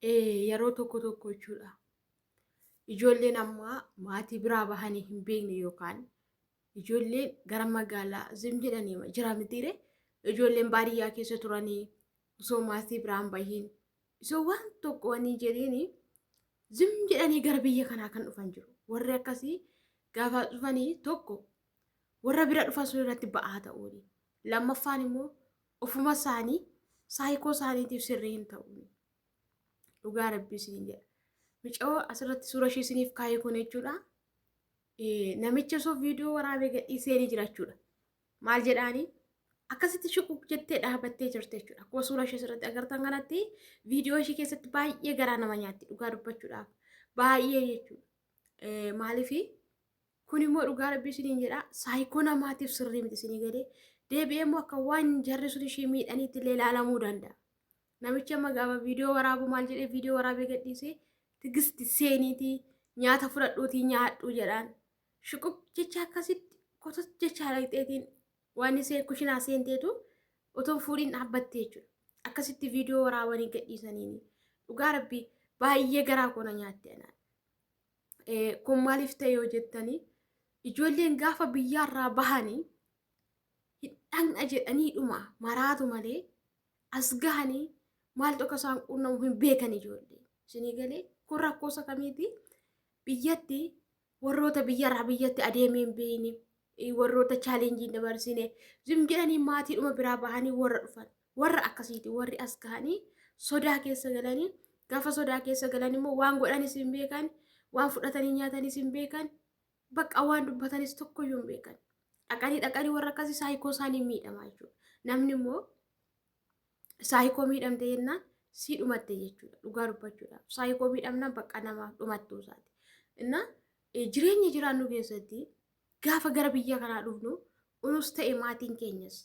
Yeroo tokko tokko jechuudha. Ijoolleen ammaa maatii biraa bahanii hin beekne yookaan ijoolleen gara magaalaa zim jedhanii jira mitiire, ijoolleen baadiyyaa keessa turanii osoo maatii biraan bahiin, osoo waan tokko wanii jedhiin zim jedhanii gara biyya kanaa kan dhufan jiru. Warri akkasii gaafa dhufanii tokko warra bira dhufan sun irratti ba'aa ta'uuni. Lammaffaan immoo ofuma isaanii saayikoo isaaniitiif sirrii hin ta'uuni. Dhugaa Rabbii isiniin jedha. Micoo asirratti suura ishee isiniif kaa'e kun jechuudha. Namicha osoo viidiyoo waraabee gadhiisee ni jira jechuudha. Maal jedhaanii, akkasitti shuquq jettee dhaabattee jirti jechuudha. Akkuma suura ishee asirratti agartan kanatti viidiyoo ishee keessatti baay'ee garaa nama nyaatti dhugaa dubbachuudhaaf. Baay'ee jechuudha. Maaliif kun immoo, dhugaa Rabbii isiniin jedha, saayikoo namaatiif sirrii miti isinii galee. Deebi'ee immoo akka waan jarri sun ishee miidhaniitti illee ilaalamuu danda'a. Namichi amma gaafa viidiyoo waraabu maal jedhee viidiyoo waraabee gadhiisee? Tigisti seeniitii nyaata fudhadhuutii nyaadhu jedhaan. Shuquq jecha akkasitti kotot jecha dhaqxeetiin waan isheen kushinaa seenteetu otoo fuudhiin dhaabbatte jechuudha. Akkasitti viidiyoo waraabanii gadhiisaniini. Dhugaa Rabbii baay'ee garaa koo na nyaatte anaan. Kun maaliif ta'e yoo jettanii, ijoolleen gaafa biyyaarraa bahanii hin dhaqna jedhanii dhuma maraatu malee as gahanii maaltu akka isaan quunnamu hin beekan ijoolleen. Isinii galee, kun rakkoo isa kamiiti? Biyyatti warroota biyyarraa biyyatti adeemee hin beekne, warroota challenge hin dabarsine, zim jedhanii maatiidhuma biraa bahanii warra dhufan warra akkasiiti. Warri as gahanii sodaa keessa galanii, gaafa sodaa keessa galan immoo waan godhanis hin beekan, waan fudhatanii nyaatanis hin beekan, bakka waan dubbatanis tokkoyyuu hin beekan. Dhaqanii dhaqanii warra akkasii saayikoo isaanii miidhamaa jechuudha. Namni immoo saayikoo miidhamte jennaan sii dhumatte jechuudha. Dhugaa dubbachuudhaaf saayikoo miidhamnaan bakka namaaf dhumattuu isaati. Innaa jireenya jiraannu keessatti gaafa gara biyya kanaa dhufnu unus ta'e maatiin keenyas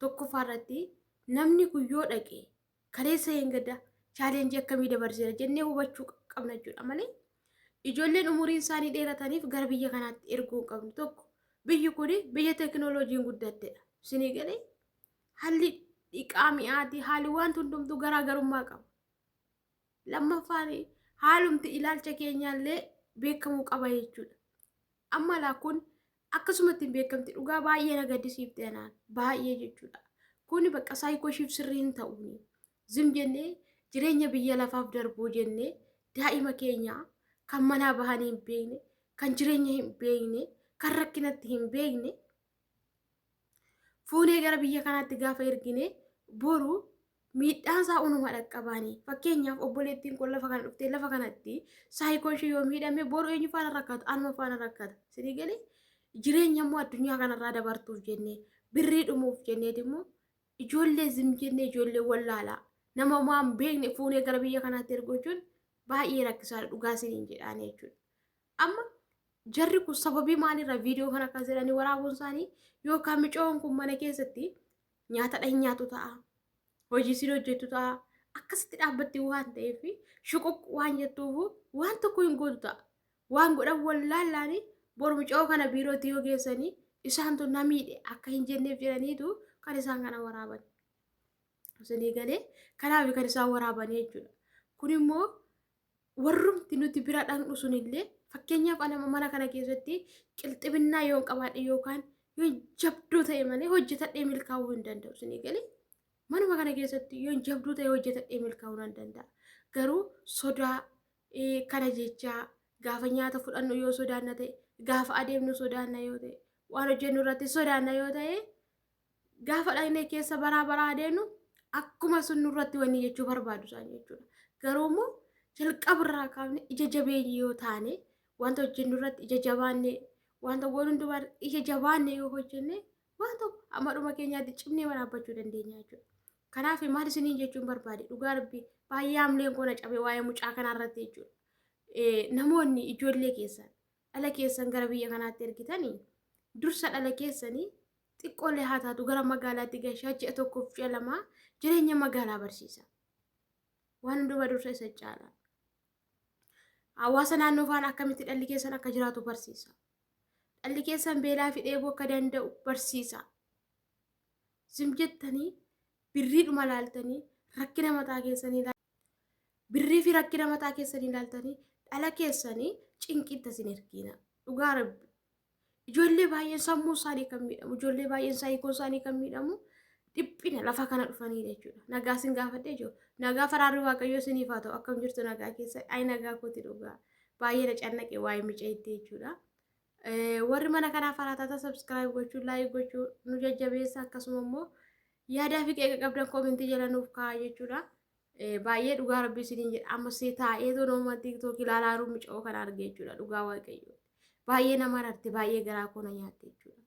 tokkoffaa irratti namni kun yoo dhaqe kaleessa hin gadda challenge akkamii dabarseera jennee hubachuu qabna jechuudha malee ijoolleen umuriin isaanii dheerataniif gara biyya kanaatti erguu hin qabnu. Tokko, biyyi kun biyya teekinooloojiin guddattedha. Isinii galee, haalli dhiqaa mi'aati, haalli waan hundumtuu garaagarummaa qaba. Lammaffaan haalumti ilaalcha keenyaallee beekamuu qaba jechuudha. Amma laa kun akkasumatti hin beekamti, dhugaa baay'ee na gaddisiifte anaan baay'ee jechuudha. Kuni bakka saayikoo ishiif sirrii hin ta'uuni. Zim jennee jireenya biyya lafaaf darbuu jennee daa'ima keenya kan manaa bahanii hin beekne, kan jireenya hin beekne, kan rakkinatti hin beekne fuunee gara biyya kanaatti gaafa ergine boru miidhaan isaa unuma dhaqqabaanii. Fakkeenyaaf obboleettiin kun lafa kana dhuftee lafa kanatti saayikoon ishee yoo miidhame boru eenyu faana rakkata? Anuma faana rakkata. Sidii galee, jireenya immoo addunyaa kanarraa dabartuuf jennee, birrii dhumuuf jenneeti immoo ijoollee zim jennee ijoollee wallaalaa nama waan beekne fuunee gara biyya kanaatti ergochuun baay'ee rakkisaadha, dhugaa isiniin jedhaan jechuudha. Amma jarri kun sababii maalirra viidiyoo kana akkas jedhanii waraabuun isaanii, yookaan micoon kun mana keessatti nyaata hin nyaatu ta'a. Hojii isin hojjettu ta'a. Akkasitti dhaabbatti waan ta'eef shuquq waan jettuuf waan tokko hin gootu ta'a. Waan godhan wallaallaanii boru micoo kana biirootti yoo geessanii isaantu na miidhe akka hin jenneef jedhaniitu kan isaan kana waraaban. Isinii galee, kanaaf kan isaan waraaban jechuudha. Kun immoo warrumti nuti bira dhaqnu sunillee, fakkeenyaaf ana mana kana keessatti qilxibinnaa yoon qabaadhe yookaan yoo jabduu ta'e malee hojjetadhee milkaa'uu hin danda'u. Isinii galee, manuma kana keessatti yoon jabduu ta'e hojjetadhee milkaa'uu nan danda'a. Garuu sodaa kana jechaa gaafa nyaata fudhannu yoo sodaanna ta'e, gaafa adeemnu sodaanna yoo ta'e, waan hojjennu irratti sodaanna yoo ta'e, gaafa dhaqnee keessa baraa baraa adeemnu akkuma sun nurratti wanni jechuu barbaadu isaan jechuudha. Garuu immoo jalqabarraa kaafne ija jabeeyyii yoo taane, wanta hojjennu irratti ija jabaanne, wanta goonu hundumaa ija jabaanne yoo hojjenne, waan tokko amma dhuma keenyaatti cimnee waraabbachuu dandeenya jechuudha. Kanaaf maal isiniin jechuun barbaade, dhugaa Rabbii baay'ee haamleen koo na cabe waa'ee mucaa kanarratti jechuudha. Namoonni ijoollee keessan, dhala keessan gara biyya kanaatti ergitanii dursa dhala keessanii xiqqoolee haa taatu gara magaalaatti gashaa, ji'a tokkoof ji'a 2 jireenya magaalaa barsiisa. Waan hundumaa dursa isa caala. Hawaasa naannoo faana akkamitti dhalli keessan akka jiraatu barsiisa. Dhalli keessan beelaa fi dheebuu akka danda'u barsiisa. Zim jettanii birriidhuma laaltanii rakkina mataa keessanii. Birrii fi rakkina mataa keessanii ilaaltanii dhala keessanii cinqiitti isin ergiina. Dhugaa Rabbi. Ijoollee baay'een sammuu isaanii kan miidhamu, ijoollee baay'een saayikoo isaanii kan miidhamu dhiphina lafa kana dhufanii jechuudha. Nagaa isin gaafadhee jiru. Nagaa faraarri Waaqayyoo isiniif haa ta'u. Akkam jirtu nagaa keessa? Ayi nagaa kooti dhugaa. Baay'ee na cannaqe waa'ee mica'itti jechuudha. Warri mana kanaa faraa taata subscribe gochuu, like gochuu nu jajjabeessa, akkasuma immoo yaadaa fi qeeqa qabdan koomentii jala nuuf kaa'aa jechuudha. Baay'ee dhugaa Rabbii isiniin jedha, amma see taa'ee tonooma TikTok ilaalaa jiru muca'oo kana arge jechuudha, dhugaa Waaqayyoo. Baay'ee nama rarte, baay'ee garaa koo na nyaatte jechuudha.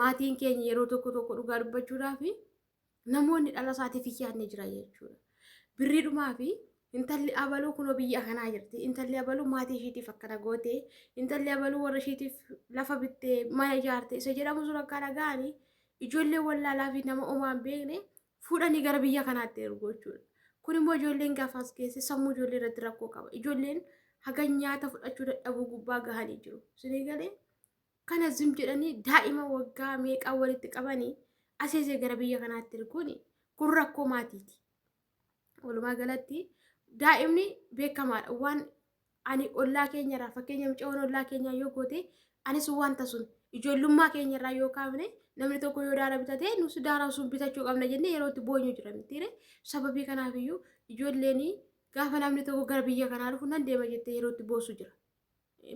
Maatiin keenya yeroo tokko tokko dhugaa dubbachuudhaaf namoonni dhala isaatiif hin yaadne jira jechuudha. Birriidhumaa fi intalli abaluu kunoo biyya kanaa jirti. Intalli abaluu maatii ishiitiif akkana goote. Intalli abaluu warra ishiitiif lafa bittee mana ijaarte isa jedhamu sun akka dhaga'anii ijoollee wallaalaa fi nama omaa hin beekne fuudhanii gara biyya kanaatti ergu jechuudha. Kun immoo ijoolleen gaafa as geesse sammuu ijoollee irratti rakkoo qaba. Ijoolleen haga nyaata fudhachuu dadhabuu gubbaa gahanii jiru. Isinii galee? Kana zim jedhanii daa'ima waggaa meeqaa walitti qabanii aseesee gara biyya kanaatti erguun kun rakkoo maatiiti. Walumaa galatti daa'imni beekamaadha. Waan ani ollaa keenyarraa, fakkeenya mucayoon ollaa keenyaa yoo goote, anis wanta sun ijoollummaa keenyarraa yoo kaafne, namni tokko yoo daara bitate nus daara sun bitachuu qabna jennee yeroo itti boonyu jira mitiire. Sababii kanaaf iyyuu ijoolleen gaafa namni tokko gara biyya kanaa dhufu nan deema jettee yeroo itti boosu jira.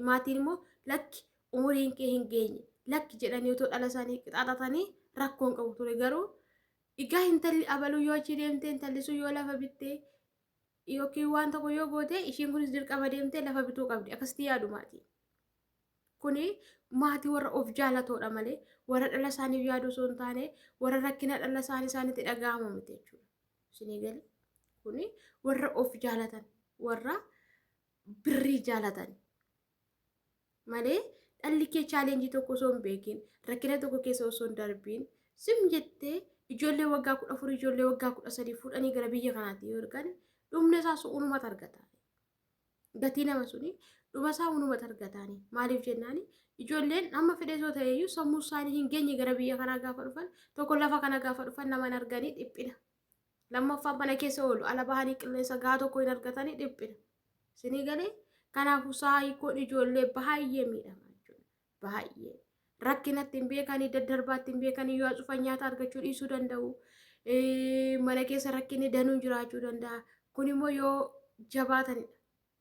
Maatiin immoo lakki, umuriin kee hin geenye, lakki jedhanii otoo dhala isaanii qixaaxatanii rakkoon qabu ture. Garuu egaa intalli abaluu yoo achi deemte, intalli sun yoo lafa bittee yookiin waan tokko yoo goote, ishiin kunis dirqama deemtee lafa bituu qabdi, akkasitti yaadu maatiin. Kuni maatii warra of jaalatoodha malee warra dhala isaaniif yaadu osoo hin taane warra rakkina dhala isaanii isaanitti dhaga'amu miti jechuudha. Isinii gale? Kuni warra of jaalatan, warra birrii jaalatan malee dhalli kee challenge tokko osoo hin beekin, rakkina tokko keessa osoo hin darbiin sim jettee ijoollee waggaa 14, ijoollee waggaa 13 fuudhanii gara biyya kanaatti yoo ergan, dhumna isaa sun unumatu argata. Gatii nama suni dhuma isaa unumatu argataani. Maaliif jennaani, ijoolleen amma fedhe osoo ta'eyyuu sammuu isaanii hin geenye gara biyya kanaa gaafa dhufan, tokko lafa kana gaafa dhufan nama hin arganii, dhiphina. Lammaffaan mana keessa oolu, ala bahanii qilleensa gahaa tokko hin argatanii, dhiphina. Isinii galee? Kanaafuu saayikoon ijoollee baay'ee miidhama jechuudha. Baay'ee. Rakkinatti hin beekanii, daddarbaatti hin beekanii, yoo cufan nyaata argachuu dhiisuu danda'u. Mana keessa rakkinni danuun jiraachuu danda'a. Kun immoo yoo jabaatanidha.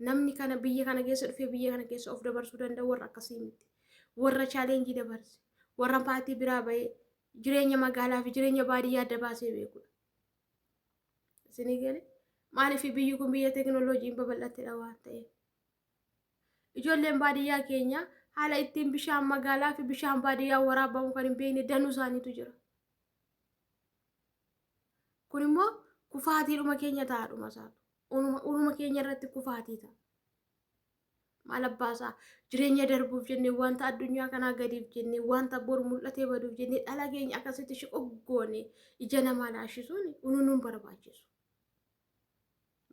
Namni kana biyya kana keessa dhufee biyya kana keessa of dabarsuu danda'u warra akkasii miti. Warra challenge dabarse, warra maatii biraa bahee jireenya magaalaa fi jireenya baadiyyaa adda baasee beekudha. Isinii galee? Maaliif, biyyi kun biyya teekinooloojiin babal'attedha waan ta'eef. Ijoolleen baadiyyaa keenya haala ittiin bishaan magaalaa fi bishaan baadiyyaa waraabamu kan hin beekne danuu isaaniitu jira. Kun immoo kufaatiidhuma keenya ta'a, dhuma isaatu. Unuma keenya irratti kufaatii ta'a. Maal abbaasaa, jireenya darbuuf jennee, wanta addunyaa kanaa gadiif jennee, wanta boru mul'atee baduuf jennee dhala keenya akkasitti shiqoggoone ija namaa laashisuun unuu nun barbaachisu.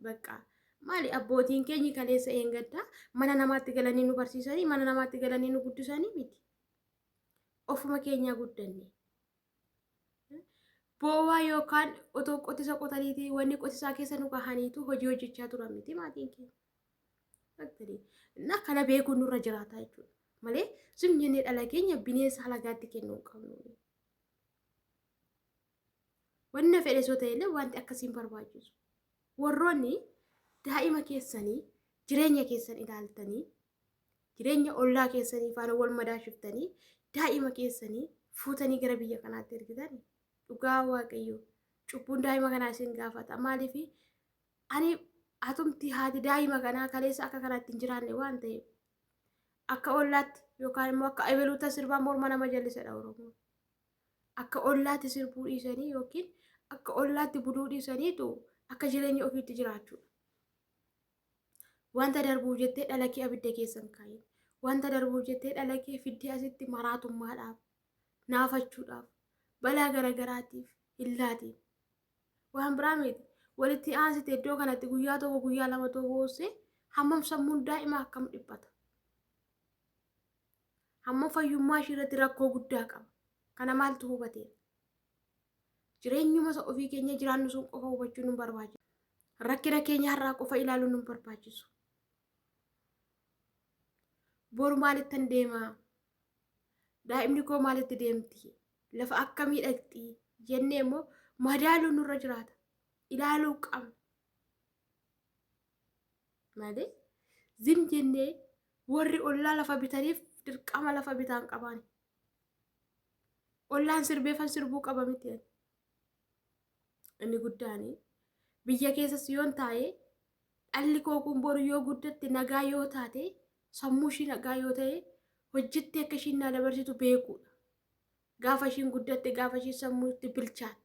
Bakka maali, abbootiin keenya kaleessa eengaddaa mana namaatti galanii nu barsiisanii, mana namaatti galanii nu guddisanii miti. Ofuma keenyaa guddanne. Boowaa yookaan otoo qotisa qotaniiti wanni qotisaa keessa nu kahaniitu hojii hojjechaa turan miti maatiin keenya. Na kana beekuun nurra jiraata jechuudha. Malee sim jennee dhala keenya bineensa halagaatti kennuu hin qabnu. Wanna fedhe soo ta'ellee wanti akkasiin barbaachisu. Warroonni daa'ima keessanii jireenya keessan ilaaltanii, jireenya ollaa keessanii faana wal madaashiftanii daa'ima keessanii fuutanii gara biyya kanaatti ergitan, dhugaa Waaqayyo cubbuun daa'ima kanaa isin gaafata. Maaliif, ani atumti haati daa'ima kanaa kaleessa akka kanaatti hin jiraanne waan ta'eef, akka ollaatti yookaan immoo akka ebeluuta sirbaa morma nama jallisadha Oromoon. Akka ollaatti sirbuu dhiisanii yookiin akka ollaatti buluu dhiisaniitu akka jireenya ofiitti jiraachuudha. Wanta darbuuf jettee dhala kee abidda keessan kaayin. Wanta darbuuf jettee dhala kee fiddee asitti maraatummaadhaaf, naafachuudhaaf, balaa garagaraatiif hin laatiin. Waan biraa miti. Walitti aansite iddoo kanatti guyyaa tokko, guyyaa lama tokko boossee hammam sammuun daa'imaa akkam dhiphata. Hammam fayyummaa ishii irratti rakkoo guddaa qaba. Kana maaltu hubateera? Jireenyuma isa ofii keenya jiraannu sun qofa hubachuun nu barbaachisa. Rakkina keenya har'aa qofa ilaaluun nu barbaachisu. Boru maalittan deemaa? Daa'imni koo maalitti deemti? Lafa akkamii dhaqxi? Jennee immoo madaaluun nurra jiraata. Ilaaluu qabna. Malee zim jennee warri ollaa lafa bitaniif dirqama lafa bitaan qabaani. Ollaan sirbeefan sirbuu qaba miti. Inni guddaani biyya keessas yoon taa'e dhalli koo kun boru yoo guddatte nagaa yoo taate sammuu ishii nagaa yoo ta'e hojjettee akka ishiin naa dabarsitu beekuudha. Gaafa ishiin guddatte gaafa ishiin sammuutti bilchaatte.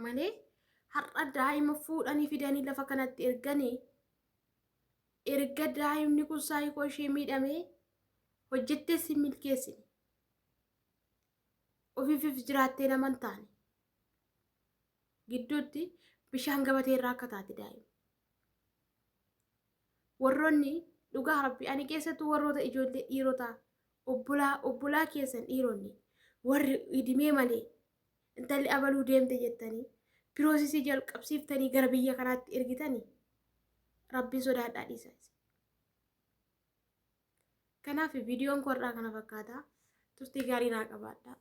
Malee har'a daa'ima fuudhanii fidanii lafa kanatti erganii erga daa'imni kun saayikoo ishee miidhamee hojjettee si milkeessine. Ofiifif jiraattee nama hin taane. Gidduutti bishaan gabatee irraa akka taate daa'ima. Warroonni dhugaa rabbi ani keessattuu warroota ijoollee dhiirotaa obbolaa obbolaa keessan dhiironni warri idimee malee intalli abaluu deemte jettanii piroosisii jalqabsiiftanii gara biyya kanaatti ergitanii rabbiin sodaadhaa dhiisaa. Kanaaf viidiyoon koo har'aa kana fakkaata. Turtii gaarii naa qabaadhaa.